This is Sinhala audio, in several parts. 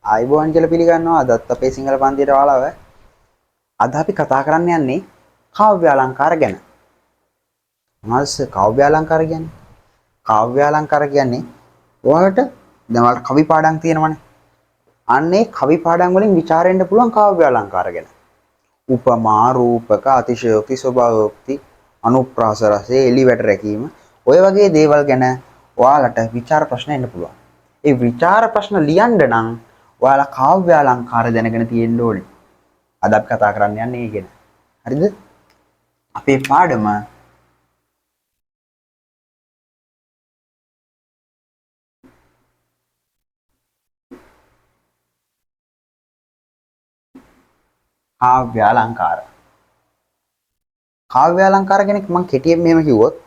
ආයුබෝවන් කියලා පිළිගන්නවා අදත් අපේ සිංහල පන්තියට ඔයාලව. අද අපි කතා කරන්න යන්නේ කාව්‍ය අලංකාර ගැන. මොනවද කාව්‍ය අලංකාර කියන්නේ? කාව්‍ය අලංකාර කියන්නේ ඔයාලට දැන් ඔයාලට කවි පාඩම් තියෙනවනේ. අන්න ඒ කවි පාඩම් වලින් විචාරෙන්න පුළුවන් කාව්‍ය අලංකාර ගැන. උපමා, රූපක, අතිශයෝක්ති, ස්වභාවෝක්ති, අනුප්‍රාස රසය, එලි වැට රැකීම ඔය වගේ දේවල් ගැන ඔයාලට විචාර ප්‍රශ්න එන්න පුළුවන්. ඒ විචාර ප්‍රශ්න ලියන්න නම් ඔයාලා කාව්‍ය අලංකාර දැනගෙන තියෙන්න ඕනේ. අද අපි කතා කරන්න යන්නේ ඒ ගැන. හරිද? අපේ පාඩම කාව්‍ය අලංකාර. කාව්‍ය අලංකාර ගැන මම කෙටියෙන් මෙහෙම කිව්වොත්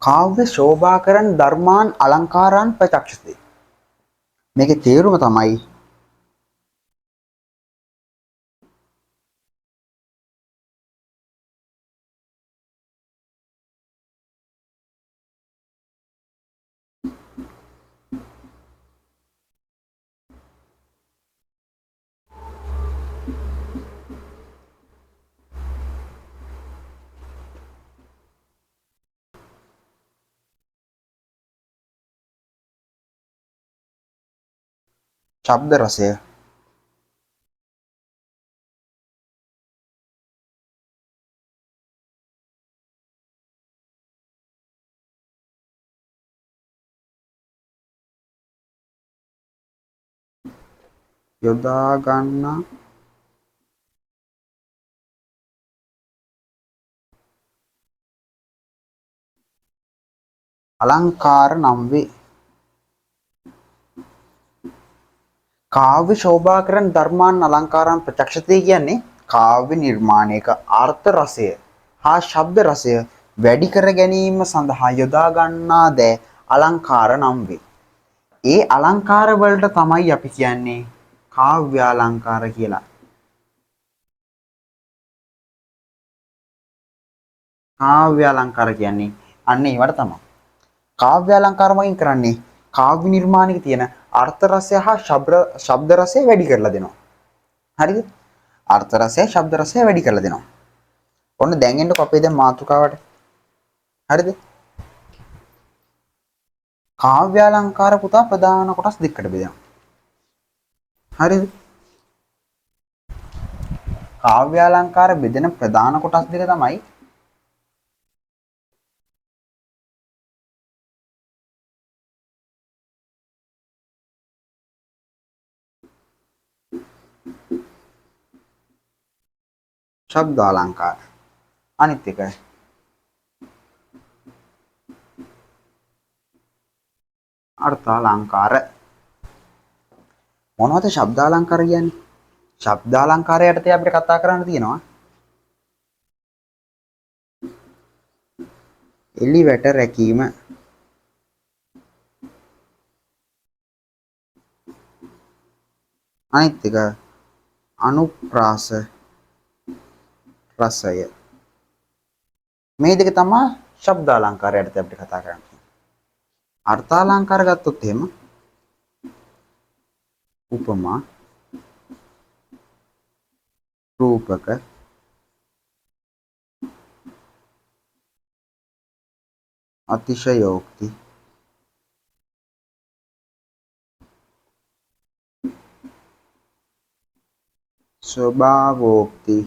කාව්‍ය ශෝභා කරන ධර්මාන් අලංකාරාන් ප්‍රචක්ෂති. මේකේ තේරුම තමයි ශබ්ද රසය යොදා ගන්නා අලංකාර නම් වේ. කාව්‍ය ශෝභා කරන ධර්මාන් අලංකාරයන් ප්‍රචක්ෂතේ කියන්නේ කාව්‍ය නිර්මාණයක අර්ථ රසය හා ශබ්ද රසය වැඩි කර ගැනීම සඳහා යොදා ගන්නා දෑ අලංකාර නම් වේ. ඒ අලංකාර වලට තමයි අපි කියන්නේ කාව්‍ය අලංකාර කියලා. කාව්‍ය අලංකාර කියන්නේ අන්න ඒවට තමයි. කාව්‍ය අලංකාර මගින් කරන්නේ කාව්‍ය නිර්මාණයක තියෙන අර්ථ රසය හා ශබ්ද රසය වැඩි කරලා දෙනවා. හරිද? අර්ථ රසය ශබ්ද රසය වැඩි කරලා දෙනවා. ඔන්න දැන් එන්නකො අපේ දැන් මාතෘකාවට. හරිද? කාව්‍ය අලංකාර පුතා ප්‍රධාන කොටස් දෙකකට බෙදෙනවා. හරිද? කාව්‍ය අලංකාර බෙදෙන ප්‍රධාන කොටස් දෙක තමයි ශබ්ද අලංකාර. අනිත් එක අර්ථ අලංකාර. මොනවද ශබ්ද අලංකාර කියන්නේ? ශබ්ද අලංකාරය යටතේ අපිට කතා කරන්න තියෙනවා එලි වැට රැකීම, අනිත් එක අනුප්‍රාස රසය. මේ දෙක තමයි ශබ්ද අලංකාරය යටතේ අපිට කතා කරන්න තියෙන්නේ. අර්ථ අලංකාර ගත්තොත් එහෙම උපමා, රූපක, අතිශයෝක්ති, ස්වභාවෝක්ති,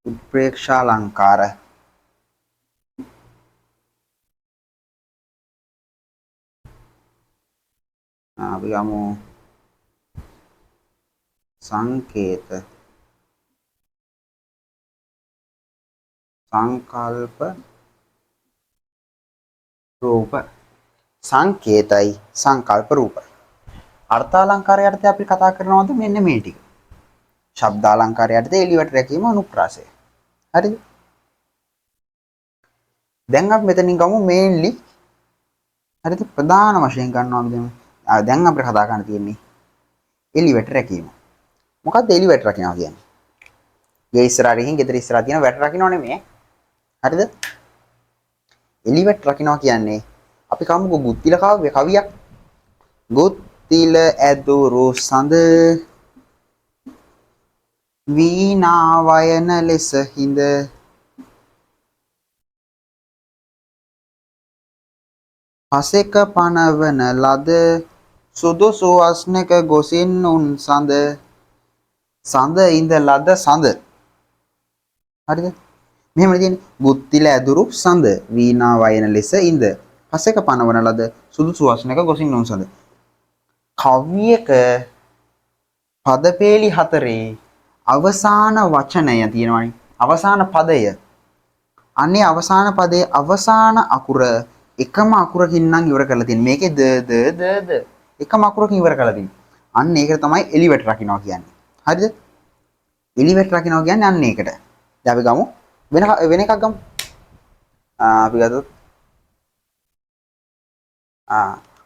උත්ප්‍රේක්ෂාලංකාර, අපි ගමු සංකේත සංකල්ප රූප. සංකේතයි සංකල්ප රූපයි. අර්ථාලංකාර යටතේ අපි කතා කරනවද මෙන්න මේ ටික. ශබ්දාලංකාර යටතේ එළිවට රැකීම අනුප්‍රාසය. හරිද? දැන් අපි මෙතනින් ගමු මේන්ලි. හරිද? ප්‍රධාන වශයෙන් ගන්නවා අපි දැන්. දැන් අපිට කතා කරන්න තියෙන්නේ එළිවට රැකීම. මොකද්ද එළිවට රකින්නවා කියන්නේ? ගේ ඉස්සරහට ගිහින් ගෙදර ඉස්සරහා තියෙන වැට රකින්නව නෙමෙයි. හරිද? එළිවට රකින්නවා කියන්නේ අපි කමුකෝ ගුත්තිල කාව්‍ය කවියක්. ගුත්තිල ඇදුරු සඳ වීණා වයන ලෙස හිඳ පසෙක පනවන ලද සුදුසු අස්නක ගොසින් උන් සඳ සඳ ඉඳ ලද සඳ. හරිද? මෙහෙම තියෙන්නේ ගුත්තිල ඇදුරු සඳ වීණා වයන ලෙස ඉඳ පසෙක පනවන ලද සුදුසු අස්නක ගොසින් උන් සඳ. කව්‍යක පදපේලි හතරේ අවසාන වචනය තියෙනවනේ. අවසාන පදය. අනේ අවසාන පදයේ අවසාන අකුර එකම අකුරකින් නම් ඉවර කරලා තියෙන්නේ. මේකේ ද ද ද ද එකම අකුරකින් ඉවර කරලා තියෙන්නේ. අන්න ඒකට තමයි එලිවෙට රකින්නවා කියන්නේ. හරිද? එලිවෙට රකින්නවා කියන්නේ අන්න ඒකට. දැන් අපි ගමු වෙන වෙන එකක් ගමු. අපි ගත්තොත්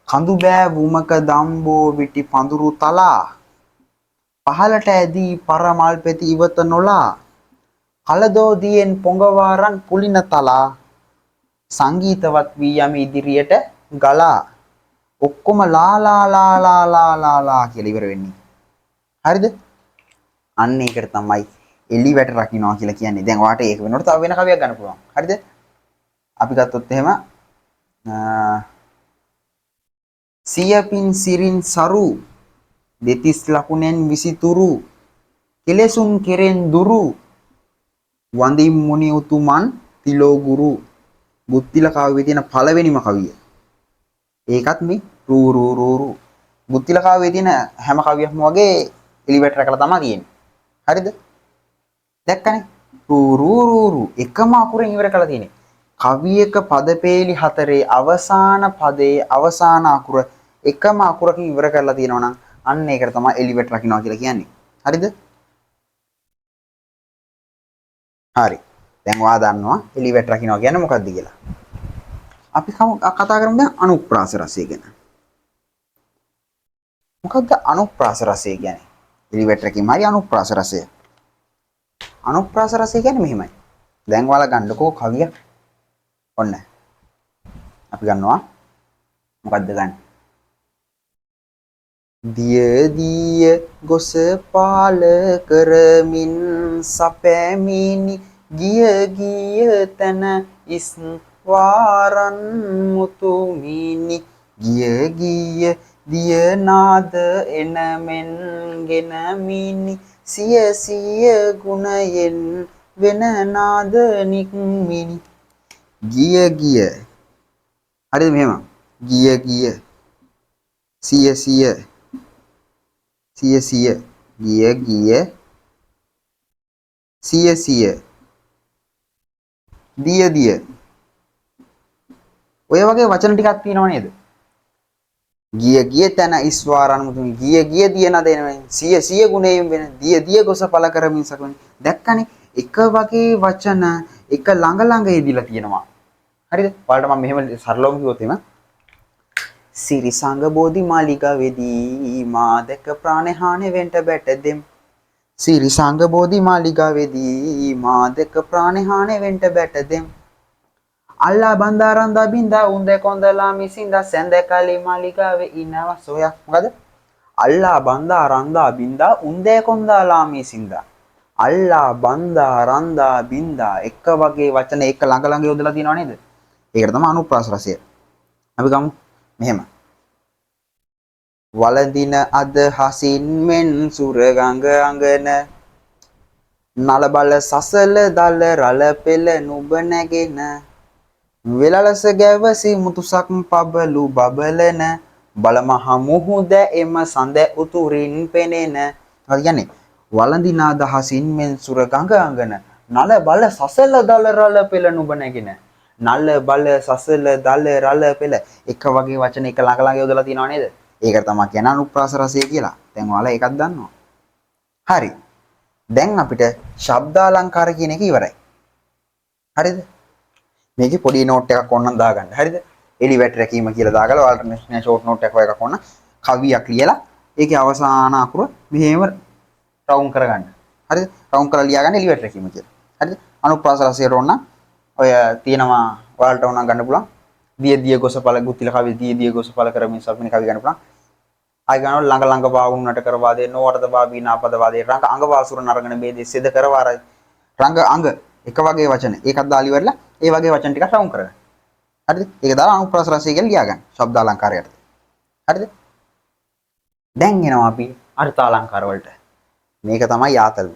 කඳු බෑ වුමක දම්බෝ විටි පඳුරු තලා පහලට ඇදී පර මල් පෙති ඉවත නොලා කලදෝ දියෙන් පොඟවාරන් පුලින තලා සංගීතවත් වී යමි ඉදිරියට ගලා. ඔක්කොම ලා ලා ලා ලා ලා ලා ලා කියලා ඉවර වෙන්නේ. හරිද? අන්න ඒකට තමයි එලි වැට රකින්නවා කියලා කියන්නේ. දැන් ඔයාට ඒක වෙනකොට තව වෙන කවියක් ගන්න පුළුවන්. හරිද? අපි ගත්තොත් එහෙම සියපින් සිරින් සරු දෙතිස් ලකුණෙන් විසිතුරු කෙලෙසුන් කෙරෙන් දුරු වඳින් මුනි උතුමන් තිලෝ ගුරු. බුත්තිල කාව්‍යයේ තියෙන පළවෙනිම කවිය. ඒකත් මේ රූ රූ රූ රූ. බුත්තිල කාව්‍යයේ තියෙන හැම කවියක්ම වගේ එලිවැට රැකලා තමයි තියෙන්නේ. හරිද? දැක්කනේ? රූ රූ රූ රූ එකම අකුරෙන් ඉවර කරලා තියෙන්නේ. කවියක පදපේලි හතරේ අවසාන පදයේ අවසාන අකුර එකම අකුරකින් ඉවර කරලා තියෙනවා නම් අන්න ඒකට තමයි එලිවැට රකින්නවා කියලා කියන්නේ. හරිද? හරි. දැන් ඔයා දන්නවා එලිවැට රකින්නවා කියන්නේ මොකක්ද කියලා. අපි කතා කරමු දැන් අනුප්‍රාස රසය ගැන. මොකක්ද අනුප්‍රාස රසය කියන්නේ? එලිවැට රැකීම හරි අනුප්‍රාස රසය. අනුප්‍රාස රසය කියන්නේ මෙහෙමයි. දැන් ඔයාලා ගන්නකෝ කවියක්. ඔන්න. අපි ගන්නවා මොකද්ද ගන්න? දිය දිය ගොස පාල කරමින් සපැමිනි ගිය ගිය තැන ඉස් වාරන් මුතුමිනි ගිය ගිය දිය නාද එන මෙන් ගෙන මිනි සිය සිය ගුණයෙන් වෙන නාද නික්මිනි. ගිය ගිය. හරිද මෙහෙම? ගිය ගිය සිය සිය සිය සිය ගිය ගිය සිය සිය දිය දිය. ඔය වගේ වචන ටිකක් තියෙනව නේද? ගිය ගිය තැන ඉස්වාරන් මුතුනි ගිය ගිය දිය නද එනවෙන් සිය සිය ගුණයෙන් වෙන දිය දිය ගොස පළ කරමින් සකමින්. දැක්කනේ එක වගේ වචන එක ළඟ ළඟ යෙදිලා තියෙනවා. හරිද? ඔයාලට මම මෙහෙම සරලවම කිව්වොත් එහෙම සිරිසංග බෝධි මාලිගාවේදී මා දැක ප්‍රාණ හානි වෙන්ට බැට දෙම්. සිරිසංග බෝධි මාලිගාවේදී මා දැක ප්‍රාණ හානි වෙන්ට බැට දෙම්. අල්ලා බන්දා රන්දා බින්දා උන්ද කොන්දලා මිසින්දා සැඳ කලි මාලිගාවේ ඉනවා සොයා. මොකද? අල්ලා බන්දා රන්දා බින්දා උන්ද කොන්දලා මිසින්දා. අල්ලා බන්දා රන්දා බින්දා එක වගේ වචන එක ළඟ ළඟ යොදලා තියෙනව නේද? ඒකට තමයි අනුප්‍රාස රසය. අපි ගමු මෙහෙම. වළඳින අද හසින් මෙන් සුරගඟ අඟන නලබල සසල දල රළ පෙළ නුඹ නැගෙන වෙලලස ගැවසි මුතුසක් පබලු බබලන බලමහ මුහුද එම සඳ උතුරින් පෙනෙන. මොකද කියන්නේ? වළඳිනා දහසින් මෙන් සුර ගඟ අඟන නල බල සසල දල රළ පෙළ නුඹ නැගින. නල බල සසල දල රළ පෙළ එක වගේ වචන එක ළඟ ළඟ යොදලා තියෙනව නේද? ඒකට තමයි කියන්නේ අනුප්‍රාස රසය කියලා. දැන් ඔයාලා ඒකත් දන්නවා. හරි. දැන් අපිට ශබ්දාලංකාර කියන එක ඉවරයි. හරිද? මේකේ පොඩි නෝට් එකක් ඕනනම් දාගන්න. හරිද? එලි වැට රැකීම කියලා දාගලා ඔයාලට නෑ ෂෝට් නෝට් එකක් වගේ එකක් ඕන කවියක් ලියලා ඒකේ අවසාන අකුර මෙහෙම රවුම් කරගන්න. හරිද? රවුම් කරලා ලියාගන්න එලි වැට රැකීම කියලා. හරිද? අනුප්‍රාස රසයට ඕන නම් ඔය තියෙනවා ඔයාලට ඕන නම් ගන්න පුළුවන්. දිය දිය ගොසපල ගුතිල කවි දිය දිය ගොසපල කරමින් සපින කවි ගන්න පුළුවන්. ආයි ගන්නවා ළඟ ළඟ වාවුන්නට කරවා දේ නොවරද වා බීනා පද වාදේ රඟ අඟ වාසුර නරගන බේදේ සෙද කරවා රඟ අඟ එක වගේ වචන ඒකත් දාලා ඉවරලා ඒ වගේ වචන ටිකක් රවුම් කරගන්න. හරිද? ඒක දාලා අනුප්‍රාස රසය කියලා ලියා ගන්න. ශබ්දාලංකාරයට. හරිද? දැන් එනවා අපි අර්ථාලංකාර වලට. මේක තමයි යාතල්ම.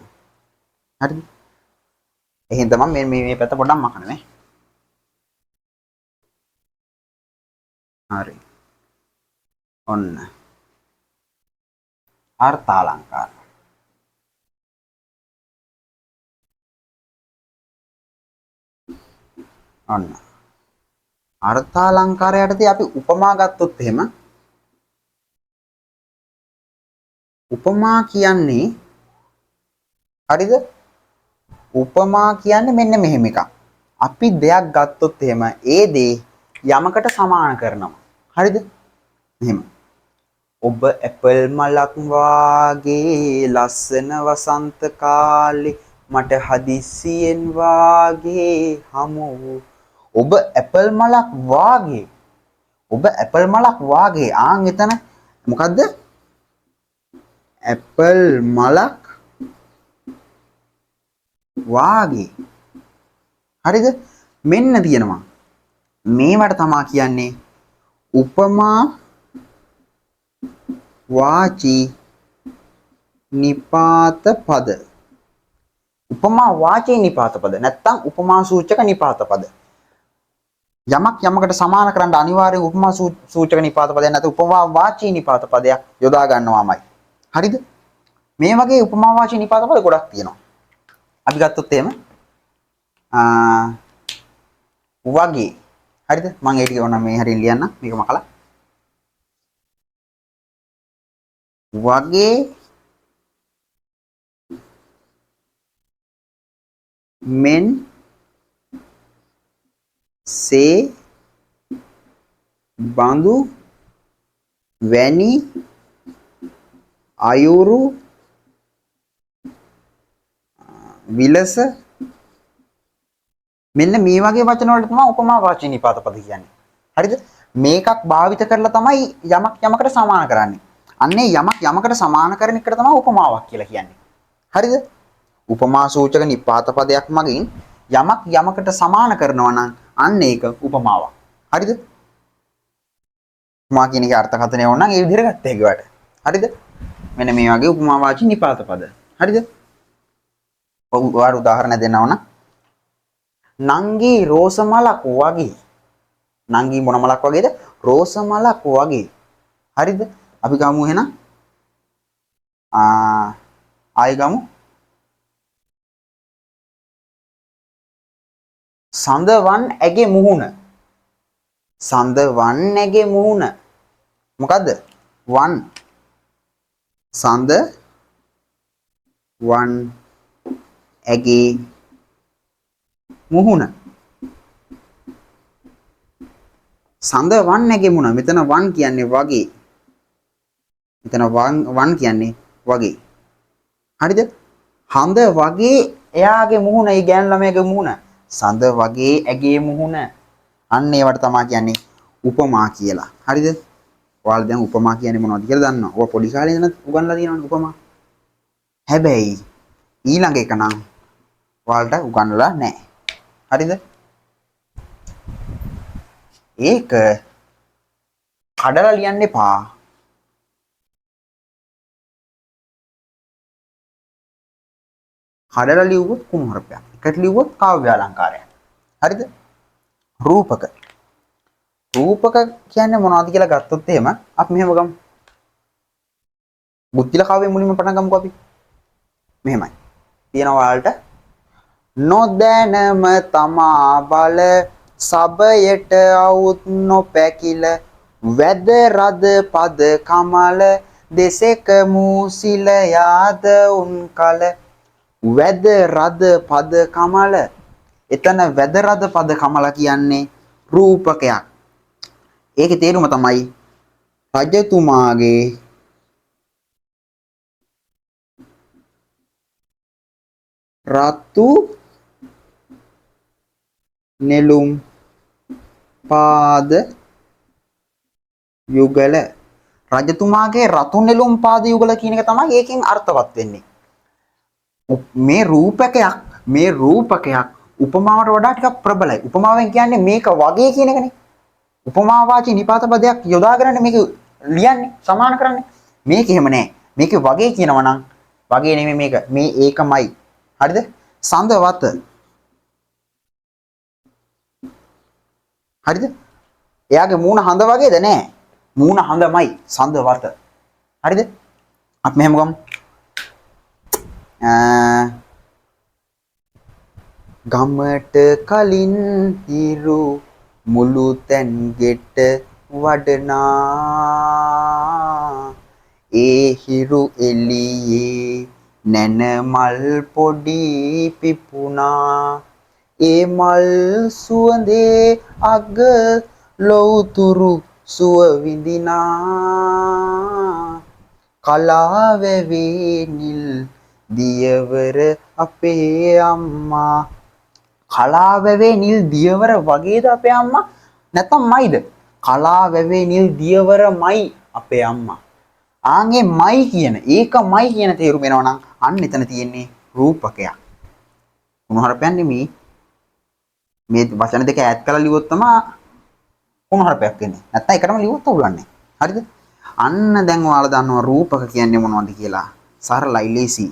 හරිද? එහෙනම් තමයි මේ මේ මේ පැත්ත පොඩ්ඩක් මකන්න නේ. හරි. ඔන්න. අර්ථාලංකාර. ඔන්න. අර්ථාලංකාර යටතේ අපි උපමා ගත්තොත් එහෙම උපමා කියන්නේ හරිද? උපමා කියන්නේ මෙන්න මෙහෙම එකක්. අපි දෙයක් ගත්තොත් එහෙම ඒ දේ යමකට සමාන කරනවා. හරිද? මෙහෙම. ඔබ ඇපල් මලක් වාගේ ලස්සන වසන්ත කාලේ මට හදිස්සියෙන් වාගේ හමු වූ. ඔබ ඇපල් මලක් වාගේ. ඔබ ඇපල් මලක් වාගේ. ආන් එතන මොකද්ද? ඇපල් මලක් වාගේ. හරිද? මෙන්න තියෙනවා. මේවට තමා කියන්නේ උපමා වාචී නිපාත පද. උපමා වාචී නිපාත පද නැත්තම් උපමා සූචක නිපාත පද. යමක් යමකට සමාන කරන්න අනිවාර්යෙන් උපමා සූචක නිපාත පදයක් නැත්නම් උපමා වාචී නිපාත පදයක් යොදා ගන්නවාමයි. හරිද? මේ වගේ උපමා වාචී නිපාත පද ගොඩක් තියෙනවා. අපි ගත්තොත් එහෙම වගේ. හරිද? මම ඒ ටික ඕනම් මේ හරියට ලියන්න. මේක මකලා. වගේ මෙන් සේ බඳු වැනි අයුරු විලස මෙන්න මේ වගේ වචන වලට තමයි උපමා වාචී නිපාත පද කියන්නේ. හරිද? මේකක් භාවිත කරලා තමයි යමක් යමකට සමාන කරන්නේ. අන්නේ යමක් යමකට සමාන කරන එකට තමයි උපමාවක් කියලා කියන්නේ. හරිද? උපමා සූචක නිපාත පදයක් මගින් යමක් යමකට සමාන කරනවා නම් අන්න ඒක උපමාවක්. හරිද? උපමා කියන එකේ අර්ථකථනය ඕන නම් ඒ විදිහට ගත්ත හැකි වට. හරිද? මෙන්න මේ වගේ උපමා වාචී නිපාත පද. හරිද? ඔව් ඔයාලට උදාහරණ දෙන්න ඕන. නංගි රෝස මලක් වගේ. නංගි මොන මලක් වගේද? රෝස මලක් වගේ. හරිද? අපි ගමු එහෙනම්. ආයෙ ගමු. සඳවන් ඇගේ මුහුණ. සඳවන් ඇගේ මුහුණ. මොකද්ද? වන් සඳ වන් ඇගේ මුහුණ. සඳ වන් ඇගේ මුහුණ. මෙතන වන් කියන්නේ වගේ. මෙතන වන් කියන්නේ වගේ. හරිද? හඳ වගේ එයාගේ මුහුණ, ඒ ගෑනු ළමයාගේ මුහුණ. සඳ වගේ ඇගේ මුහුණ. අන්න ඒවට තමයි කියන්නේ උපමා කියලා. හරිද? ඔයාලා දැන් උපමා කියන්නේ මොනවද කියලා දන්නවා. ඔයා පොඩි කාලේ ඉඳන් උගන්ලා තියෙනවනේ උපමා. හැබැයි ඊළඟ එක නම් ඔයාලට උගන්වලා නැහැ. හරිද? ඒක කඩලා ලියන්න එපා. කඩලා ලිව්වොත් කුණුහරුපයක්. එකට ලිව්වොත් කාව්‍ය අලංකාරයක්. හරිද? රූපක. රූපක කියන්නේ මොනවද කියලා ගත්තොත් එහෙම අපි මෙහෙම ගමු. බුද්ධිල කාව්‍යයෙන් මුලින්ම පටන් ගමුකෝ අපි. මෙහෙමයි. තියෙනවා ඔයාලට නොදැනම තමා බල සබයට අවුත් නොපැකිල වැද රද පද කමල දෙසක මූසිල යාද උන් කල. වැද රද පද කමල. එතන වැද රද පද කමල කියන්නේ රූපකයක්. ඒකේ තේරුම තමයි රජතුමාගේ රතු නෙළුම් පාද යුගල. රජතුමාගේ රතු නෙළුම් පාද යුගල කියන එක තමයි ඒකෙන් අර්ථවත් වෙන්නේ. මේ රූපකයක් උපමාවට වඩා ටිකක් ප්‍රබලයි. උපමාවෙන් කියන්නේ මේක වගේ කියන එකනේ. උපමාවාචී නිපාත පදයක් යොදාගෙනනේ මේක ලියන්නේ, සමාන කරන්නේ. මේක එහෙම නෑ. මේක වගේ කියනවා නම් වගේ නෙමෙයි මේක. මේ ඒකමයි. හරිද? සඳවත. හරිද? එයාගේ මූණ හඳ වගේද නෑ. මූණ හඳමයි සඳවත. හරිද? අපි මෙහෙම ගමු. ගමට කලින් හිරු මුළු තැන් ගෙට වඩනා ඒ හිරු එළියේ නැන මල් පොඩි පිපුණා ඒ මල් සුවඳේ අග ලොවුතුරු සුව විඳිනා කලාවැවේ නිල් දියවර අපේ අම්මා. කලාවැවේ නිල් දියවර වගේද අපේ අම්මා? නැත්නම් මයිද? කලාවැවේ නිල් දියවරමයි අපේ අම්මා. ආන්ගේ මයි කියන ඒක මයි කියන තේරුම එනවා නම් අන්න එතන තියෙන්නේ රූපකයක්. කුණුහරුපයක් නෙමෙයි. මේ වචන දෙක ඈත් කරලා ලිව්වොත් තමයි කුණුහරුපයක් වෙන්නේ. නැත්නම් එකටම ලිව්වොත් අවුලක් නැහැ. හරිද? අන්න දැන් ඔයාලා දන්නවා රූපක කියන්නේ මොනවද කියලා. සරලයි, ලේසි.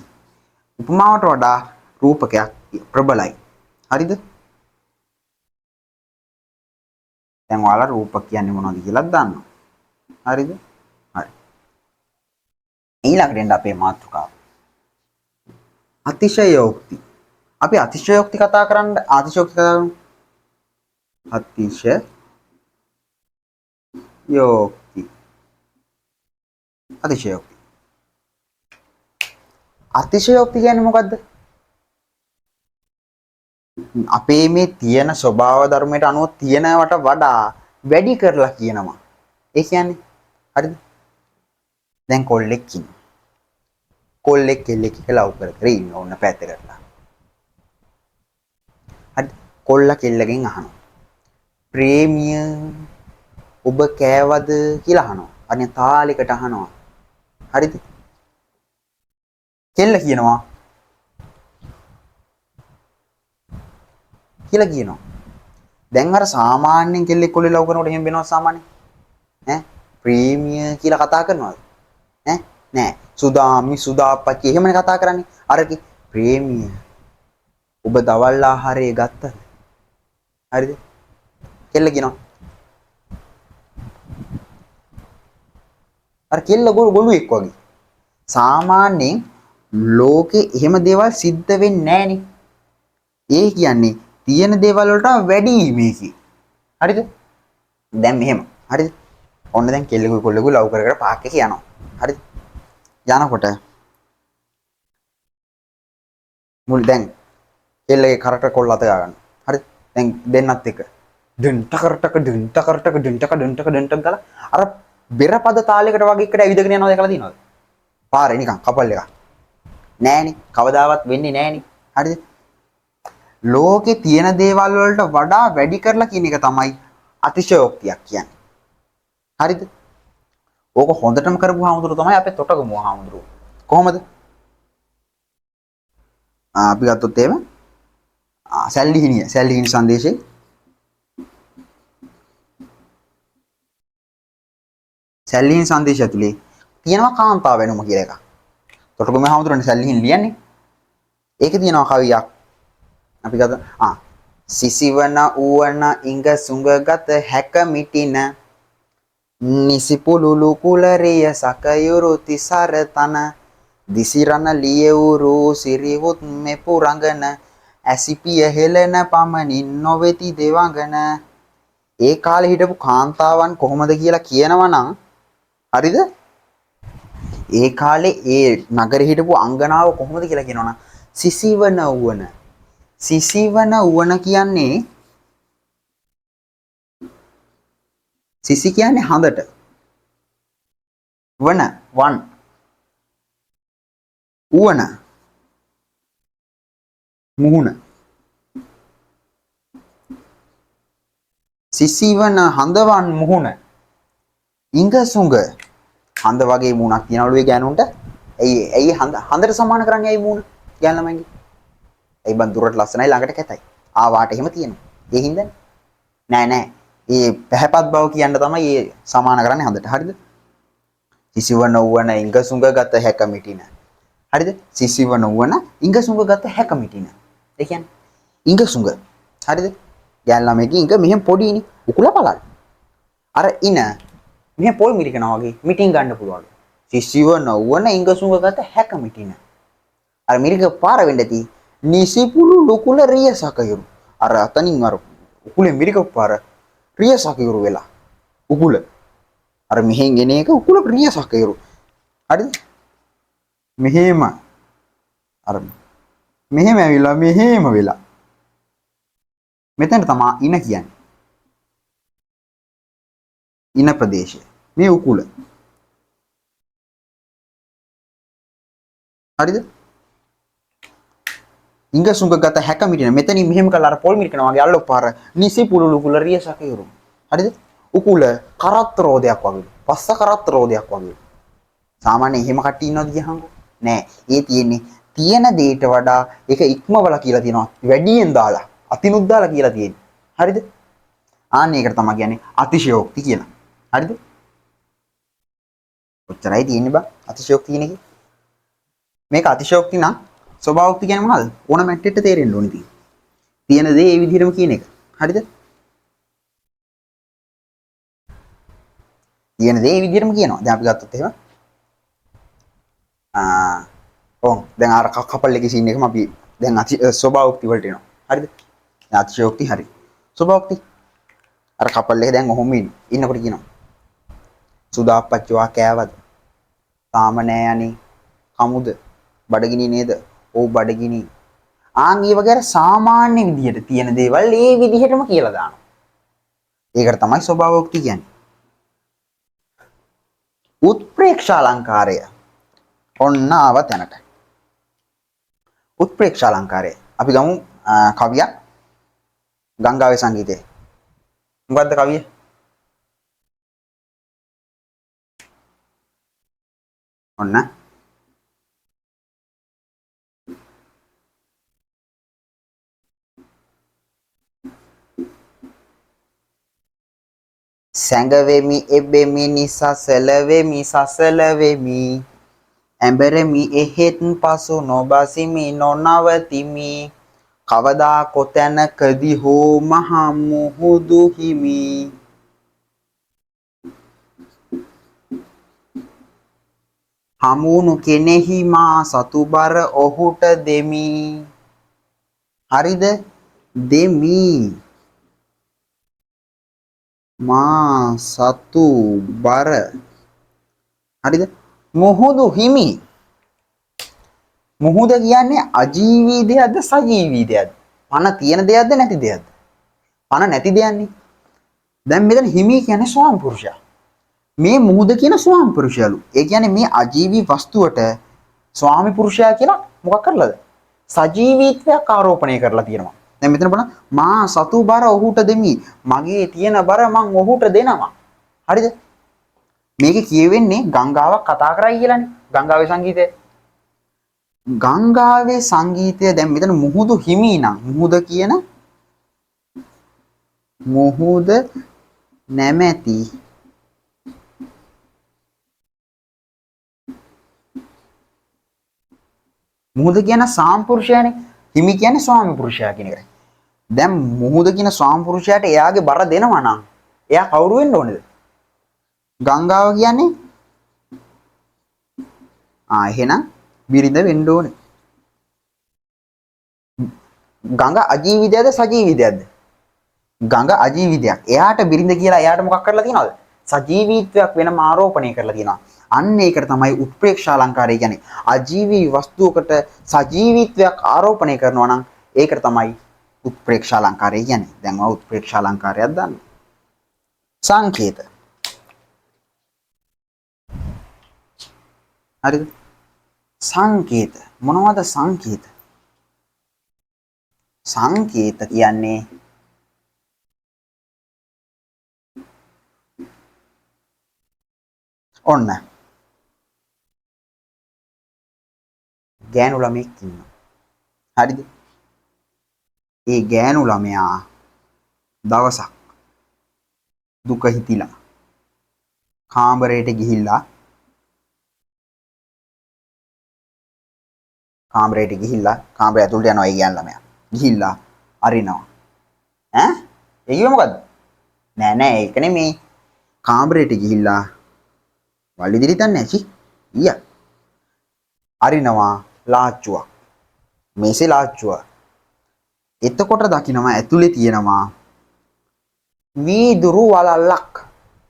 උපමාවට වඩා රූපකයක් ප්‍රබලයි. හරිද? දැන් ඔයාලා රූපක කියන්නේ මොනවද කියලාත් දන්නවා. හරිද? හරි. ඊළඟට එන්න අපේ මාතෘකාව. අතිශයෝක්ති. අපි අතිශයෝක්ති කතා කරන්න අතිශයෝක්ති කතා කරමු. අතිශයෝක්ති. අතිශයෝක්ති. අතිශයෝක්ති කියන්නේ මොකද්ද? අපේ මේ තියෙන ස්වභාව ධර්මයට අනුව තියෙනවට වඩා වැඩි කරලා කියනවා. ඒ කියන්නේ හරිද? දැන් කොල්ලෙක් ඉන්නවා. කොල්ලෙක් කෙල්ලෙක් එක ලව් කර කර ඉන්න ඕන පැත්තකට. හරි, කොල්ලා කෙල්ලගෙන් අහනවා. ප්‍රේමිය ඔබ කෑවද කියලා අහනවා. අනේ තාලයකට අහනවා. හරිද? කෙල්ල කියනවා කියලා කියනවා. දැන් අර සාමාන්‍යයෙන් කෙල්ලෙක් කොල්ලෙක් ලව් කරනකොට එහෙම වෙනවා සාමාන්‍යයෙන්. ඈ ප්‍රේමිය කියලා කතා කරනවද? ඈ නෑ. සුදාමි සුදාප්පච්චි එහෙමනේ කතා කරන්නේ. අර කි ප්‍රේමිය ඔබ දවල් ආහාරය ගත්තද? හරිද? කෙල්ල කියනවා. අර කෙල්ල ගොළුෙක් වගේ. සාමාන්‍යයෙන් ලෝකේ එහෙම දේවල් සිද්ධ වෙන්නේ නෑනේ. ඒ කියන්නේ තියෙන දේවල් වලට වැඩි මේකේ. හරිද? දැන් මෙහෙම. හරිද? ඔන්න දැන් කෙල්ලෙකුයි කොල්ලෙකුයි ලව් කර කර පාක් එකේ යනවා. හරිද? යනකොට මුල් දැන් කෙල්ලගේ කරට කොල්ල අත ගා ගන්න. හරිද? දැන් දෙන්නත් එක ඩන් ටකර ටක ඩන් ටකර ටක ඩන් ටක ඩන් ටක ඩන් ටක ගාලා අර බෙරපද තාලයකට වගේ එකට ඇවිදගෙන යනවා දැකලා තියෙනවද? පාරේ නිකන් කපල් එකක්. නෑනේ. කවදාවත් වෙන්නේ නෑනේ. හරිද? ලෝකේ තියෙන දේවල් වලට වඩා වැඩි කරලා කියන එක තමයි අතිශයෝක්තියක් කියන්නේ. හරිද? ඕක හොඳටම කරපු හාමුදුරුවෝ තමයි අපේ තොටගමුව හාමුදුරුවෝ. කොහොමද? අපි ගත්තොත් එහෙම සැල්ලිහිණිය, සැල්ලිහිණි සංදේශේ සැල්ලිහිණි සංදේශය ඇතුලේ තියෙනවා කාන්තාව වෙනුම කියලා එකක්. තොටගමුව හාමුදුරුවනේ සැල්ලිහිණි ලියන්නේ. ඒකේ තියෙනවා කවියක්. අපි ගත්ත සිසිවන ඌවන ඉඟ සුඟගත හැක මිටින නිසිපුළුළු කුලරිය සකයුරු තිසර තන දිසිරණ ලියවුරු සිරිවුත් මෙපු රඟන ඇසිපිය හෙළන පමණින් නොවෙති දෙවඟන. ඒ කාලේ හිටපු කාන්තාවන් කොහොමද කියලා කියනවා නම් හරිද? ඒ කාලේ ඒ නගරේ හිටපු අංගනාව කොහොමද කියලා කියනවා නම් සිසිවන ඌවන. සිසිවන ඌවන කියන්නේ සිසි කියන්නේ හඳට, වන වන්, ඌවන මුහුණ. සිසිවන හඳවන් මුහුණ ඉඟ සුඟ. හඳ වගේ මුහුණක් තියනවලු ඒ ගෑනුන්ට. ඇයි ඇයි හඳට සමාන කරන්නේ ඇයි මුහුණ ගෑනු ළමයින්ගේ? ඇයි බං දුරට ලස්සනයි ළඟට කැතයි. ආ වාට එහෙම තියෙනවා. ඒ හින්දානේ. නෑ නෑ. ඒ පැහැපත් බව කියන්න තමයි ඒ සමාන කරන්නේ හඳට. හරිද? සිසිවන ඌවන ඉඟ සුඟ ගත හැක මිටින. හරිද? සිසිවන ඌවන ඉඟ සුඟ ගත හැක මිටින. ඒ කියන්නේ ඉඟ සුඟ. හරිද? ගෑනු ළමයිගේ ඉඟ මෙහෙම පොඩිනේ. උකුල පළල්. අර ඉන මෙහෙම පොල් මිරිකනවා වගේ මිටින් ගන්න පුළුවන්. සිසිවන ඌවන ඉඟ සුඟ ගත හැක මිටින. අර මිරික පාර වෙන්න ඇති නිසිපුළු ලුකුල රිය සකයුරු. අර අතනින් අර උකුලේ මිරික පාර රිය සකයුරු වෙලා. උකුල අර මෙහෙන් එන එක උකුල රිය සකයුරු. හරිද? මෙහෙම අර මෙහෙම ඇවිල්ලා මෙහෙම වෙලා. මෙතන තමා ඉන කියන්නේ. ඉන ප්‍රදේශය. මේ උකුල. හරිද? ඉඟ සුඟ ගත හැක මිටින. මෙතනින් මෙහෙම කරලා අර පොල් මිරිකනවා වගේ අල්ලෝ පාර නිසි පුළුළු කුල රිය සකයුරු. හරිද? උකුල කරත් රෝදයක් වගේ. පස්ස කරත් රෝදයක් වගේ. සාමාන්‍යයෙන් එහෙම කට්ටිය ඉන්නවද කියහන්කෝ? නෑ. ඒ තියෙන්නේ තියෙන දෙයට වඩා ඒක ඉක්මවලා කියලා තියෙනවා. වැඩියෙන් දාලා, අතිනුත් දාලා කියලා තියෙන්නේ. හරිද? ආන්න ඒකට තමයි කියන්නේ අතිශයෝක්ති කියලා. හරිද? ඔච්චරයි තියෙන්නේ බං අතිශයෝක්ති කියන එකේ. මේක අතිශයෝක්ති නම් ස්වභාවෝක්ති කියන්නේ මොනවද? ඕන මැට්ටෙට තේරෙන්න ඕනේ ඉතින්. තියෙන දේ ඒ විදිහටම කියන එක. හරිද? තියෙන දේ ඒ විදිහටම කියනවා. දැන් අපි ගත්තොත් එහෙම ඔව් දැන් අර කපල් එකේ සීන් එකම අපි දැන් අති ස්වභාවෝක්ති වලට එනවා. හරිද? දැන් අතිශයෝක්ති හරි. ස්වභාවෝක්ති අර කපල් එක දැන් ඔහොම ඉන්නකොට කියනවා. සුදා අප්පච්චි වා කෑවද? තාම නෑ අනේ. කමුද? බඩගිනි නේද? ඔව් බඩගිනි. ආන් ඒ වගේ අර සාමාන්‍ය විදිහට තියෙන දේවල් ඒ විදිහටම කියලා දානවා. ඒකට තමයි ස්වභාවෝක්ති කියන්නේ. උත්ප්‍රේක්ෂා අලංකාරය. ඔන්න ආව තැනට. උත්ප්‍රේක්ෂා අලංකාරය. අපි ගමු කවියක්. ගංගාවේ සංගීතය. මොකද්ද කවිය? ඔන්න සැඟවෙමි එබෙමි නිසසල වෙමි සසල වෙමි ඇඹරෙමි එහෙත් පසු නොබසිමි නොනවතිමි කවදා කොතැනකදී හෝ මහා මුහුදු හිමි. හමුණු කෙනෙහි මා සතුබර ඔහුට දෙමි. හරිද? දෙමි. මා සතු බර. හරිද? මුහුදු හිමි. මුහුද කියන්නේ අජීවී දෙයක්ද සජීවී දෙයක්ද? පණ තියෙන දෙයක්ද නැති දෙයක්ද? පණ නැති දෙයක්නේ. දැන් මෙතන හිමි කියන්නේ ස්වාමි පුරුෂයා. මේ මුහුද කියන ස්වාමි පුරුෂයාලු. ඒ කියන්නේ මේ අජීවී වස්තුවට ස්වාමි පුරුෂයා කියලා මොකක් කරලාද? සජීවීත්වයක් ආරෝපණය කරලා තියෙනවා. දැන් මෙතන බලන්න මා සතු බර ඔහුට දෙමි. මගේ තියෙන බර මං ඔහුට දෙනවා. හරිද? මේක කියවෙන්නේ ගංගාවක් කතා කරයි කියලානේ. ගංගාවේ සංගීතය. ගංගාවේ සංගීතය දැන් මෙතන මුහුදු හිමි නම් මුහුද කියන මුහුද නැමැති මුහුද කියන සාම්පුරුෂයානේ. හිමි කියන්නේ ස්වාමි පුරුෂයා කියන එකයි. දැන් මුහුද කියන ස්වාම පුරුෂයාට එයාගේ බර දෙනවා නම් එයා කවුරු වෙන්න ඕනේද? ගංගාව කියන්නේ ආ එහෙනම් බිරිඳ වෙන්න ඕනේ. ගඟ අජීවිතයද සජීවිතයක්ද? ගඟ අජීවිතයක්. එයාට බිරිඳ කියලා එයාට මොකක් කරලා තියෙනවද? සජීවීත්වයක් වෙනම ආරෝපණය කරලා තියෙනවා. අන්න ඒකට තමයි උත්ප්‍රේක්ෂා අලංකාරය කියන්නේ. අජීවී වස්තුවකට සජීවීත්වයක් ආරෝපණය කරනවා නම් ඒකට තමයි උත්ප්‍රේක්ෂා අලංකාරය කියන්නේ. දැන් ඔයා උත්ප්‍රේක්ෂා අලංකාරයක් දන්න. සංකේත. හරිද? සංකේත. මොනවද සංකේත? සංකේත කියන්නේ ඔන්න ගෑනු ළමයෙක් ඉන්නවා. හරිද? ඒ ගෑනු ළමයා දවසක් දුක හිතිලා කාමරයට ගිහිල්ලා කාමරය ඇතුළට යනවා ඒ ගෑනු ළමයා. ගිහිල්ලා අරිනවා. ඈ? ඒ කිව්වේ මොකද්ද? නෑ නෑ ඒක නෙමෙයි. කාමරයට ගිහිල්ලා වල්ලි දිරි තන්නේ ඇචි. ඊයා. අරිනවා ලාච්චුවක්. මේසේ ලාච්චුව. එතකොට දකින්නවා ඇතුලේ තියෙනවා වීදුරු වලල්ලක්.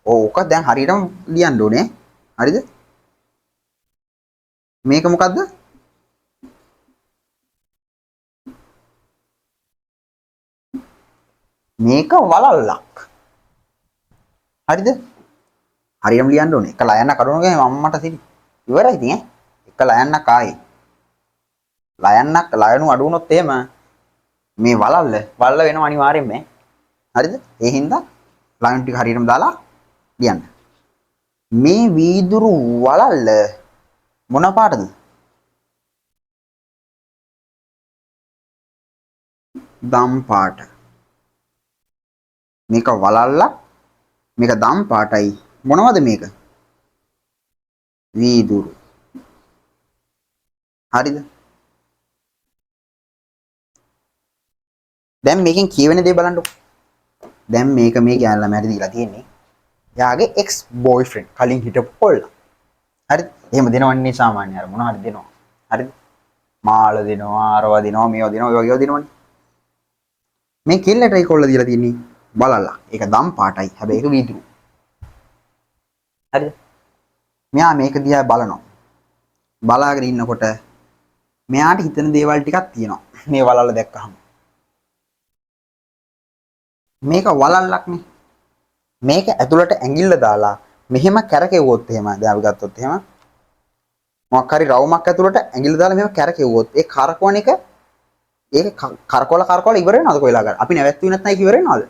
ඕක දැන් හරියටම ලියන්න ඕනේ. හරිද? මේක මොකද්ද? මේක වලල්ලක්. හරිද? හරියටම ලියන්න ඕනේ. එක ලයන්නක් අඩුවන ගමන් අම්මට සිරි. ඉවරයි ඉතින් ඈ. එක ලයන්නක් ආයේ. ලයන්නක් ලයනු අඩු වුණොත් එහෙම මේ වලල්ල වලල්ල වෙනවා අනිවාර්යෙන්ම ඈ. හරිද? ඒ හින්දා ලයන් ටික හරියටම දාලා ලියන්න. මේ වීදුරු වලල්ල මොන පාටද? දම් පාට. මේක වලල්ලක්, මේක දම් පාටයි. මොනවද මේක? වීදුරු. හරිද? දැන් මේකෙන් කියවෙන දේ බලන්නකො. දැන් මේක මේ ගෑනු ළමයාට දීලා තියෙන්නේ එයාගේ එක්ස් බොයිෆ්‍රෙන්ඩ් කලින් හිටපු කොල්ලා. හරිද? එහෙම දෙනවන්නේ සාමාන්‍ය අර මොන හරි දෙනවා. හරිද? මාළ දෙනවා, අරවා දෙනවා, මේවා දෙනවා, ඔය වගේ ඒවා දෙනවනේ. මේ කෙල්ලටයි කොල්ලා දීලා තියෙන්නේ බලලා. ඒක දම් පාටයි. හැබැයි ඒක වීදුරු. හරිද? මෙයා මේක දිහා බලනවා. බලාගෙන ඉන්නකොට මෙයාට හිතෙන දේවල් ටිකක් තියෙනවා. මේ වලල්ල දැක්කහම. මේක වලල්ලක්නේ. මේක ඇතුළට ඇඟිල්ල දාලා මෙහෙම කැරකෙව්වොත් එහෙම දැන් අපි ගත්තොත් එහෙම මොකක් හරි රවුමක් ඇතුළට ඇඟිල්ල දාලා මෙහෙම කැරකෙව්වොත් ඒ කරකවන එක ඒක කරකවලා කරකවලා ඉවර වෙනවද කොයි වෙලාවක? අපි නැවැත්තුවේ නැත්නම් ඒක ඉවර වෙනවද?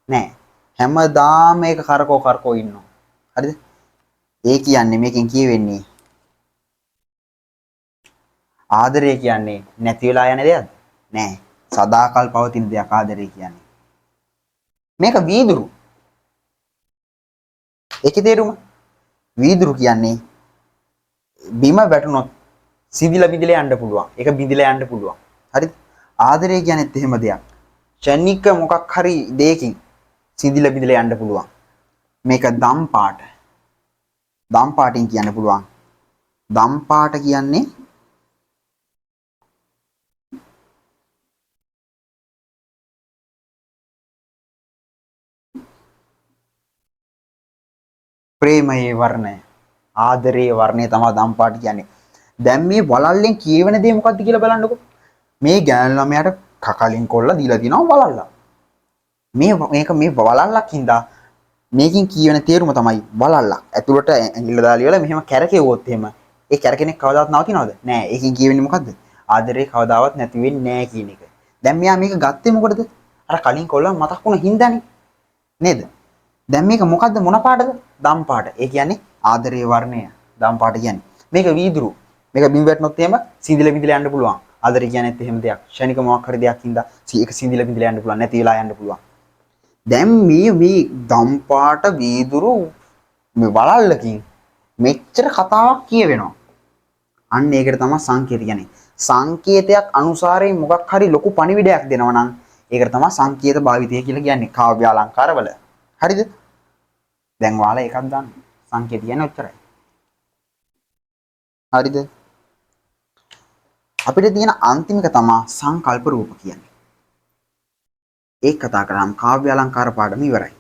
නෑ. හැමදාම මේක කරකව කරකව ඉන්නවා. හරිද? ඒ කියන්නේ මේකෙන් කියවෙන්නේ ආදරය කියන්නේ නැති වෙලා යන දෙයක්ද? නෑ. සදාකල් පවතින දෙයක් ආදරය කියන්නේ. මේක වීදුරු. ඒකේ තේරුම වීදුරු කියන්නේ බිම වැටුනොත් සිදිලා බිඳිලා යන්න පුළුවන්. ඒක බිඳිලා යන්න පුළුවන්. හරිද? ආදරය කියන්නේත් එහෙම දෙයක්. ක්ෂණික මොකක් හරි දෙයකින් සිදිලා බිඳිලා යන්න පුළුවන්. මේක දම් පාට. දම් පාටින් කියන්න පුළුවන්. දම් පාට කියන්නේ ප්‍රේමයේ වර්ණය, ආදරයේ වර්ණය තමයි දම් පාට කියන්නේ. දැන් මේ වලල්ලෙන් කියවෙන දේ මොකද්ද කියලා බලන්නකෝ. මේ ගෑනු ළමයාට කකලින් කොල්ලා දීලා තිනවා වලල්ලා. මේක මේ වලල්ලක් හින්දා මේකෙන් කියවෙන තේරුම තමයි වලල්ලක්. ඇතුළට ඇඟිල්ල දාලා ඉවරලා මෙහෙම කැරකෙව්වොත් එහෙම ඒ කැරකෙනෙක් කවදාවත් නවතිනවද? නෑ. ඒකෙන් කියවෙන්නේ මොකද්ද? ආදරේ කවදාවත් නැති වෙන්නේ නෑ කියන එක. දැන් මෙයා මේක ගත්තේ මොකටද? අර කලින් කොල්ලා මතක් වුණ හින්දානේ. නේද? දැන් මේක මොකද්ද මොන පාටද? දම් පාට. ඒ කියන්නේ ආදරේ වර්ණය. දම් පාට කියන්නේ. මේක වීදුරු. මේක බිම් වැටුනොත් එහෙම සිඳිලා බිඳිලා යන්න පුළුවන්. ආදරේ කියන්නේත් එහෙම දෙයක්. ක්ෂණික මොකක් හරි දෙයක් හින්දා ඒක සිඳිලා බිඳිලා යන්න පුළුවන්. නැති වෙලා යන්න පුළුවන්. දැන් මේ මේ දම් පාට වීදුරු මේ වලල්ලකින් මෙච්චර කතාවක් කියවෙනවා. අන්න ඒකට තමයි සංකේත කියන්නේ. සංකේතයක් අනුසාරයෙන් මොකක් හරි ලොකු පණිවිඩයක් දෙනවා නම් ඒකට තමයි සංකේත භාවිතය කියලා කියන්නේ කාව්‍ය අලංකාරවල. හරිද? දැන් ඔයාලා ඒකක් දන්න. සංකේත කියන්නේ ඔච්චරයි. හරිද? අපිට තියෙන අන්තිම එක තමයි සංකල්ප රූප කියන්නේ. ඒක කතා කරාම කාව්‍ය අලංකාර පාඩම ඉවරයි.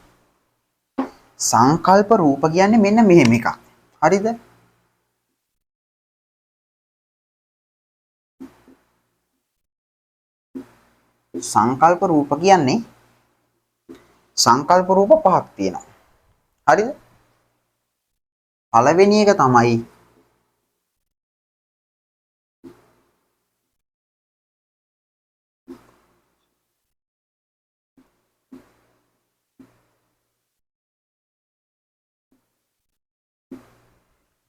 සංකල්ප රූප කියන්නේ මෙන්න මෙහෙම එකක්. හරිද? සංකල්ප රූප කියන්නේ සංකල්ප රූප පහක් තියෙනවා. හරිද? පළවෙනි එක තමයි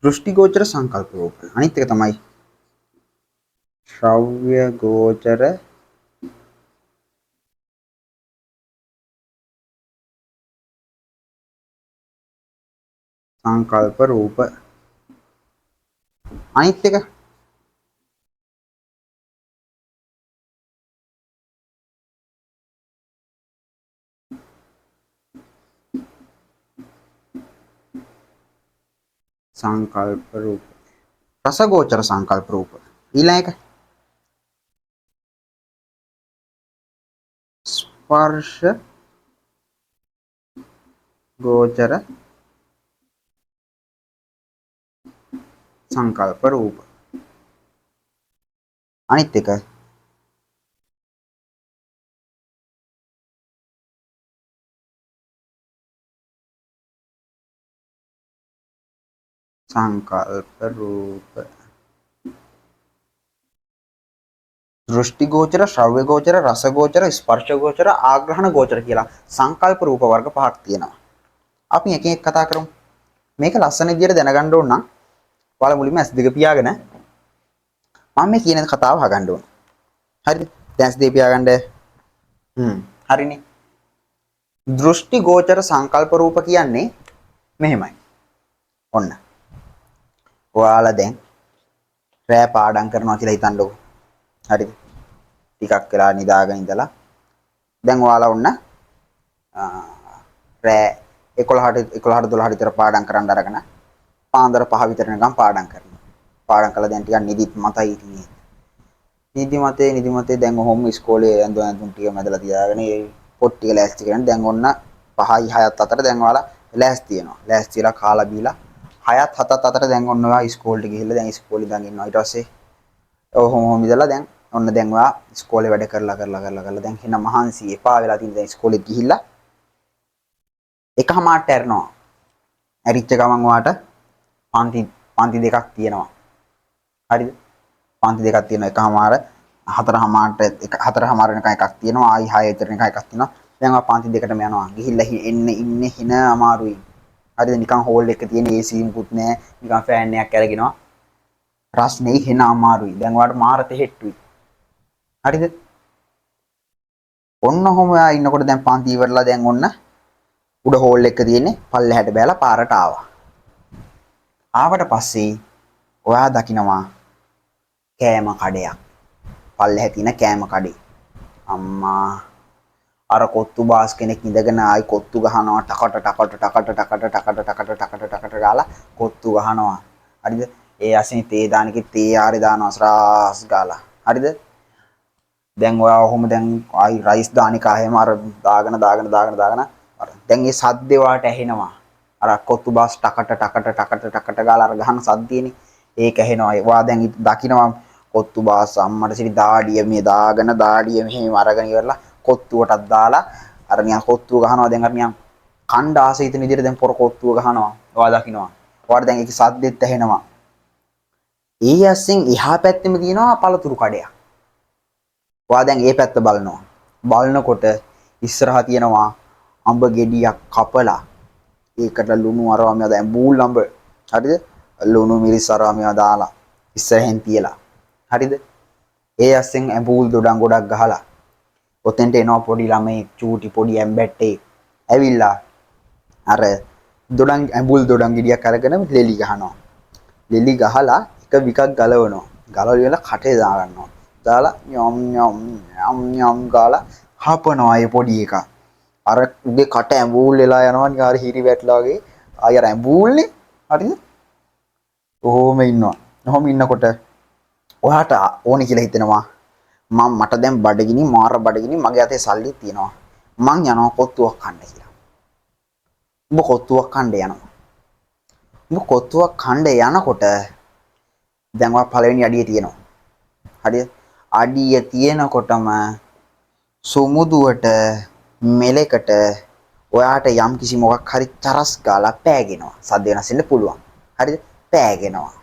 දෘෂ්ටිගෝචර සංකල්ප රූප. අනිත් එක තමයි ශ්‍රව්‍ය ගෝචර සංකල්ප රූප. අනිත් එක සංකල්ප රූප. රසගෝචර සංකල්ප රූප. ඊළඟ එක ස්පර්ශ ගෝචර සංකල්ප රූප. අනිත් එක සංකල්ප රූප. දෘෂ්ටි ගෝචර, ශ්‍රව්‍ය ගෝචර, රස ගෝචර, ස්පර්ශ ගෝචර, ආග්‍රහණ ගෝචර කියලා සංකල්ප රූප වර්ග පහක් තියෙනවා. අපි එක එක කතා කරමු. මේක ලස්සන විදියට දැනගන්න ඕන නම් ඔයාලා මුලින්ම ඇස් දෙක පියාගෙන මම මේ කියන කතාව අහගන්න ඕන. හරිද? දැන් ඇස් දෙක පියාගන්න. හරිනේ. දෘෂ්ටි ගෝචර සංකල්ප රූප කියන්නේ මෙහෙමයි. ඔන්න. ඔයාලා දැන් රෑ පාඩම් කරනවා කියලා හිතන්නකෝ. හරිද? ටිකක් වෙලා නිදාගෙන ඉඳලා දැන් ඔයාලා ඔන්න රෑ 11ට 11ට 12ට විතර පාඩම් කරන්න අරගෙන පාන්දර 5 විතර නිකන් පාඩම් කරනවා. පාඩම් කළා දැන් ටිකක් නිදිත් මතයි ඉතින්. නිදි මතේ දැන් ඔහොම ඉස්කෝලේ ඇඳුම් ඇඳුම් ටික මැදලා තියාගෙන ඒ පොත් ටික ලෑස්ති කරගෙන දැන් ඔන්න 5යි 6ත් අතර දැන් ඔයාලා ලෑස්ති වෙනවා. ලෑස්ති වෙලා කාලා බීලා 6ත් 7ත් අතර දැන් ඔන්න ඔයා ඉස්කෝලේට ගිහිල්ලා දැන් ඉස්කෝලේ ඉඳන් ඉන්නවා. ඊට පස්සේ ඔහොම ඔහොම ඉඳලා දැන් ඔන්න දැන් ඔයා ඉස්කෝලේ වැඩ කරලා කරලා කරලා කරලා දැන් එන මහන්සි එපා වෙලා තියෙන දැන් ඉස්කෝලේත් ගිහිල්ලා එකමාරට ඇරෙනවා. ඇරිච්ච ගමන් ඔයාට පන්ති දෙකක් තියෙනවා. හරිද? පන්ති දෙකක් තියෙනවා. එකමාර හතරමාරට එක හතරමාර වෙනකන් එකක් තියෙනවා. ආයි 6 විතර වෙනකන් එකක් තියෙනවා. දැන් ඔයා පන්ති දෙකටම යනවා. ගිහිල්ලා එන්න ඉන්නේ හින අමාරුයි. හරිද? නිකන් හෝල් එක තියෙන AC මුකුත් නෑ. නිකන් ෆෑන් එකක් අරගෙනවා. රස්නේ හින අමාරුයි. දැන් ඔයාට මාර තෙහෙට්ටුයි. හරිද? ඔන්න ඔහොම ඔයා ඉන්නකොට දැන් පන්ති ඉවරලා දැන් ඔන්න උඩ හෝල් එක තියෙන්නේ පල්ලෙහාට බෑලා පාරට ආවා. ආවට පස්සේ ඔයා දකිනවා කෑම කඩයක්. පල්ලෙහා තියෙන කෑම කඩේ. අම්මා අර කොත්තු බාස් කෙනෙක් ඉඳගෙන ආයි කොත්තු ගහනවා ටකට ටකට ටකට ටකට ටකට ටකට ටකට ටකට ගාලා කොත්තු ගහනවා. හරිද? ඒ අසින් තේ දාන එකේ තේ ආරේ දානවා ස්රාස් ගාලා. හරිද? දැන් ඔයා ඔහොම දැන් ආයි රයිස් දාන එක ආයෙම අර දාගෙන දාගෙන දාගෙන දාගෙන අර දැන් ඒ සද්දේ ඔයාට ඇහෙනවා. අර කොත්තු බාස් ටකට ටකට ටකට ටකට ගාලා අර ගහන සද්දේනේ ඒක ඇහෙනවා. ඔයා දැන් දකින්නවා කොත්තු බාස් අම්මට සිරි දාඩිය මේ දාගෙන දාඩිය මෙහෙම අරගෙන ඉවරලා කොත්තුවටත් දාලා අර නිකන් කොත්තුව ගහනවා. දැන් අර නිකන් කණ්ඩ ආස හිතෙන විදියට දැන් පොර කොත්තුව ගහනවා. ඔයා දකින්නවා. ඔයාට දැන් ඒකේ සද්දෙත් ඇහෙනවා. ඒ ඇස්සෙන් එහා පැත්තෙම තියෙනවා පළතුරු කඩයක්. ඔයා දැන් ඒ පැත්ත බලනවා. බලනකොට ඉස්සරහා තියෙනවා අඹ ගෙඩියක් කපලා ඒකට ලුණු අරවා මේවා දැන් බූල් අඹ. හරිද? ලුණු මිරිස් අරවා මේවා දාලා ඉස්සරහෙන් තියලා. හරිද? ඒ ඇස්සෙන් ඇඹූල් දොඩම් ගොඩක් ගහලා ඔතෙන්ට එනවා පොඩි ළමයි චූටි පොඩි ඇම්බැට්ටේ ඇවිල්ලා අර දොඩම් ඇඹුල් දොඩම් ගෙඩියක් අරගෙන ලෙලි ගහනවා. ලෙලි ගහලා එක විකක් ගලවනවා. ගලවලා ඉවරලා කටේ දා ගන්නවා. දාලා යම් යම් යම් යම් ගාලා හපනවා ඒ පොඩි එකා. අර උගේ කට ඇඹූල් වෙලා යනවා නිකන් අර හිරි වැටලා වගේ. ආය අර ඇඹූල්නේ. හරිද? ඔහොම ඉන්නවා. ඔහොම ඉන්නකොට ඔයාට ඕනේ කියලා හිතෙනවා මම මට දැන් බඩගිනි, මාර බඩගිනි, මගේ අතේ සල්ලි තියෙනවා. මං යනවා කොත්තුවක් කන්න කියලා. උඹ කොත්තුවක් කන්න යනවා. උඹ කොත්තුවක් කන්න යනකොට දැන් ඔයා පළවෙනි අඩිය තියෙනවා. හරිද? අඩිය තියෙනකොටම සුමුදුවට මෙලෙකට ඔයාට යම් කිසි මොකක් හරි චරස් ගාලා පෑගෙනවා. සද්ද වෙනස් වෙන්න පුළුවන්. හරිද? පෑගෙනවා.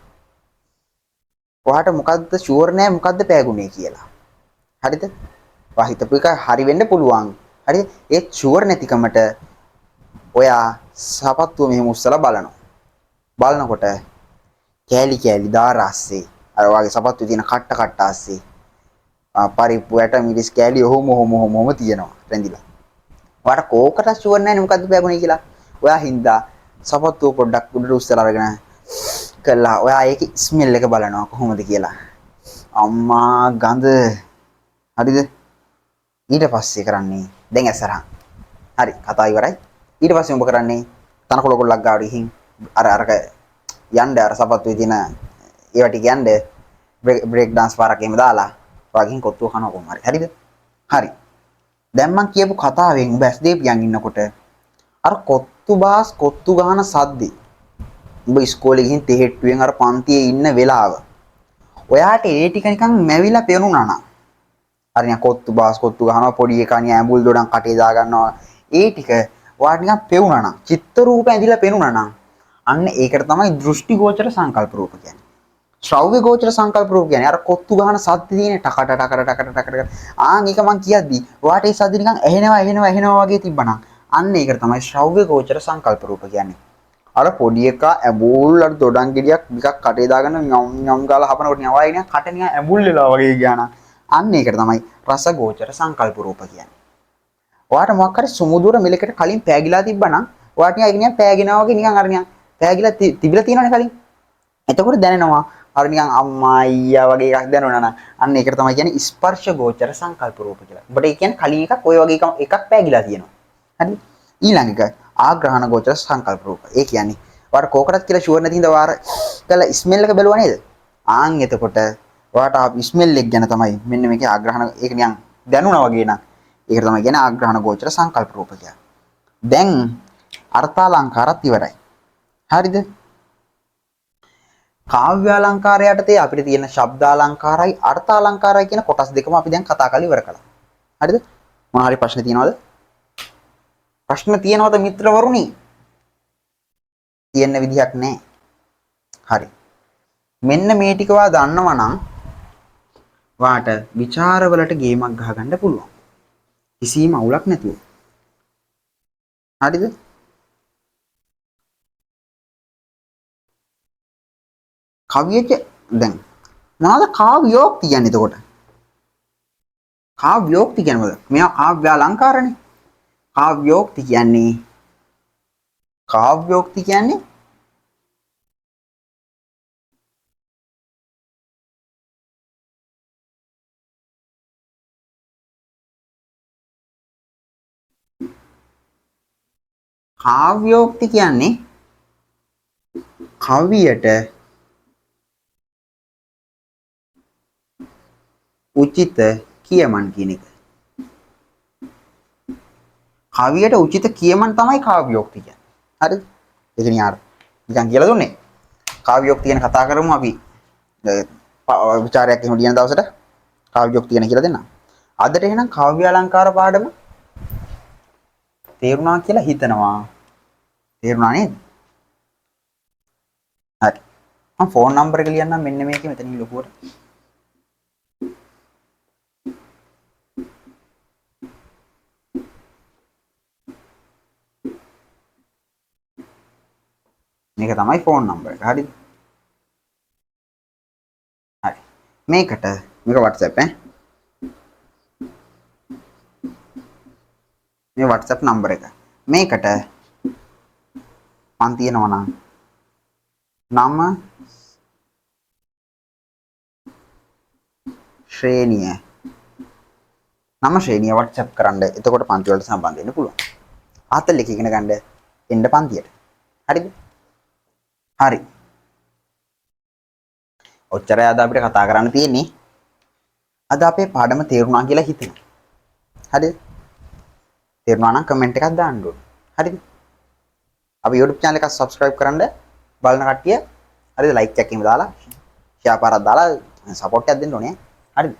ඔයාට මොකද්ද ෂුවර් නෑ මොකද්ද පෑගුනේ කියලා. හරිද? ඔයා හිතපු එක හරි වෙන්න පුළුවන්. හරිද? ඒ ෂුවර් නැතිකමට ඔයා සපත්තුව මෙහෙම උස්සලා බලනවා. බලනකොට කෑලි කෑලි දාර අස්සේ අර ඔයාගේ සපත්තුවේ තියෙන කට්ට කට්ට අස්සේ පරිප්පු ඇට මිරිස් කෑලි ඔහොම ඔහොම ඔහොම ඔහොම තියෙනවා රැඳිලා. ඔයාට කෝකට ෂුවර් නෑනේ මොකද්ද පෑගුනේ කියලා. ඔයා හින්දා සපත්තුව පොඩ්ඩක් උඩට උස්සලා අරගෙන කළා. ඔයා ඒකේ ස්මෙල් එක බලනවා කොහොමද කියලා. අම්මා ගඳ. හරිද? ඊට පස්සේ කරන්නේ දැන් ඇසරහන්. හරි කතාව ඉවරයි. ඊට පස්සේ උඹ කරන්නේ තනකොළ ගොල්ලක් ගාවට ගිහින් අර අරක යන්න අර සපත්තුවේ තියෙන ඒවා ටික යන්න බ්‍රේක් ඩාන්ස් පාරක් එහෙම දාලා ඔයා ගිහින් කොත්තුව කනවා කොහොම හරි. හරිද? හරි. දැන් මං කියපු කතාවෙන් උඹ ඇස් දෙක පියන් ඉන්නකොට අර කොත්තු බාස් කොත්තු ගහන සද්දේ උඹ ඉස්කෝලේ ගිහින් තෙහෙට්ටුවෙන් අර පන්තියේ ඉන්න වෙලාව ඔයාට ඒ ටික නිකන් මැවිලා පෙනුණා නම් අර නිකන් කොත්තු බාස් කොත්තු ගහනවා පොඩි එකා නිකන් ඇඹුල් දොඩම් කටේ දා ගන්නවා ඒ ටික ඔයාට නිකන් පෙවුණා නම් චිත්ත රූප ඇඳිලා පෙනුණා නම් අන්න ඒකට තමයි දෘෂ්ටි ගෝචර සංකල්ප රූප කියන්නේ. ශ්‍රව්‍ය ගෝචර සංකල්ප රූප කියන්නේ අර කොත්තු ගහන සද්ද තියෙන ටකට ටකට ටකට ටකට ආන් ඒක මං කියද්දි ඔයාට ඒ සද්ද නිකන් ඇහෙනවා ඇහෙනවා ඇහෙනවා වගේ තිබ්බනම් අන්න ඒකට තමයි ශ්‍රව්‍ය ගෝචර සංකල්ප රූප කියන්නේ. අර පොඩි එකා ඇඹුල් අර දොඩම් ගෙඩියක් ටිකක් කටේ දාගෙනညံ ගාලා හපනකොට නිකන් ඔයා නිකන් කට නිකන් ඇඹුල් වෙලා වගේ ගියා නම් අන්න ඒකට තමයි රස ගෝචර සංකල්ප රූප කියන්නේ. ඔයාට මොකක් හරි සුමුදුර මෙලකට කලින් පෑගිලා තිබ්බනම් ඔයාට නිකන් ඒක නිකන් පෑගෙනවා වගේ නිකන් අර නිකන් පෑගිලා තිබිලා තියෙනවනේ කලින්. එතකොට දැනෙනවා අර නිකන් අම්මා අයියා වගේ එකක් දැනුණා නම් අන්න ඒකට තමයි කියන්නේ ස්පර්ශ ගෝචර සංකල්ප රූප කියලා. ඔබට ඒ කියන්නේ කලින් එකක් ඔය වගේ එකක් පෑගිලා තියෙනවා. හරි? ඊළඟ එක ආග්‍රහණ ගෝචර සංකල්ප රූප. ඒ කියන්නේ ඔයාට කෝකටත් කියලා ෂුවර් නැති හින්දා ඔයා අර කළා ස්මෙල් එක බැලුවා නේද? ආන් එතකොට ඔයාට ආපු ස්මෙල් එක ගැන තමයි මෙන්න මේකේ ආග්‍රහණ ඒක නිකන් දැනුණා වගේ නම් ඒකට තමයි කියන්නේ ආග්‍රහණ ගෝචර සංකල්ප රූප කියලා. දැන් අර්ථාලංකාරත් ඉවරයි. හරිද? කාව්‍යාලංකාරය යටතේ අපිට තියෙන ශබ්දාලංකාරයි අර්ථාලංකාරයි කියන කොටස් දෙකම අපි දැන් කතා කරලා ඉවර කළා. හරිද? මොන හරි ප්‍රශ්න තියෙනවද? ප්‍රශ්න තියෙනවද මිත්‍රවරුනි? තියෙන්න විදිහක් නැහැ. හරි. මෙන්න මේ ටික වා දන්නවා නම් වාට විචාරවලට ගේමක් ගහගන්න පුළුවන්. කිසිම අවුලක් නැතුව. හරිද? කවියට දැන් මොනවාද කාව්‍යෝක්ති කියන්නේ එතකොට? කාව්‍යෝක්ති කියන්නේ මොකද? මේවා කාව්‍යාලංකාරනේ. කාව්‍යෝක්ති කියන්නේ කාව්‍යෝක්ති කියන්නේ කාව්‍යෝක්ති කියන්නේ කවියට උචිත කියමන් කියන එක. කවියට උචිත කියමන් තමයි කාව්‍යෝක්ති කියන්නේ. හරිද? ඒක නිකන් අර නිකන් කියලා දුන්නේ. කාව්‍යෝක්ති ගැන කතා කරමු අපි. විචාරයක් එහෙම ලියන දවසට කාව්‍යෝක්ති ගැන කියලා දෙන්නම්. අදට එහෙනම් කාව්‍යාලංකාර පාඩම තේරුණා කියලා හිතනවා. තේරුණා නේද? හරි. මම ෆෝන් නම්බර් එක ලියන්නම් මෙන්න මේකේ මෙතනින් ලොකුවට. මේක තමයි ෆෝන් නම්බර් එක. හරිද? හරි. මේකට මේක WhatsApp ඈ. මේ WhatsApp number එක. මේකට මං තියනවා නම් නම ශ්‍රේණිය නම ශ්‍රේණිය WhatsApp කරන්න. එතකොට පන්ති වලට සම්බන්ධ වෙන්න පුළුවන්. ආතල් එක ඉගෙන ගන්න එන්න පන්තියට. හරිද? හරි. ඔච්චරයි අද අපිට කතා කරන්න තියෙන්නේ. අද අපේ පාඩම තේරුණා කියලා හිතෙනවා. හරිද? තේරුණා නම් කමෙන්ට් එකක් දාන්න ඕනේ. හරිද? අපි YouTube channel එක subscribe කරන්න බලන කට්ටිය හරිද, ලයික් එකක් එහෙම දාලා, ෂෙයා පාරක් දාලා සපෝට් එකක් දෙන්න ඕනේ. හරිද?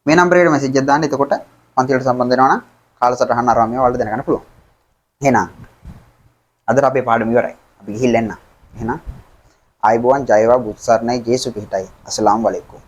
මේ නම්බර් එකට මැසේජ් එකක් දාන්න. එතකොට පන්ති වලට සම්බන්ධ වෙනවා නම් කාලසටහන අරන් මේවා ඔයාලට දැනගන්න පුළුවන්. එහෙනම් අදට අපේ පාඩම ඉවරයි. අපි ගිහිල්ලා එන්න. එහෙනම් ආයුබෝවන්, ජය වේවා, බුදු සරණයි, ජේසු පිහිටයි. අස්සලාමු අලයිකුම්.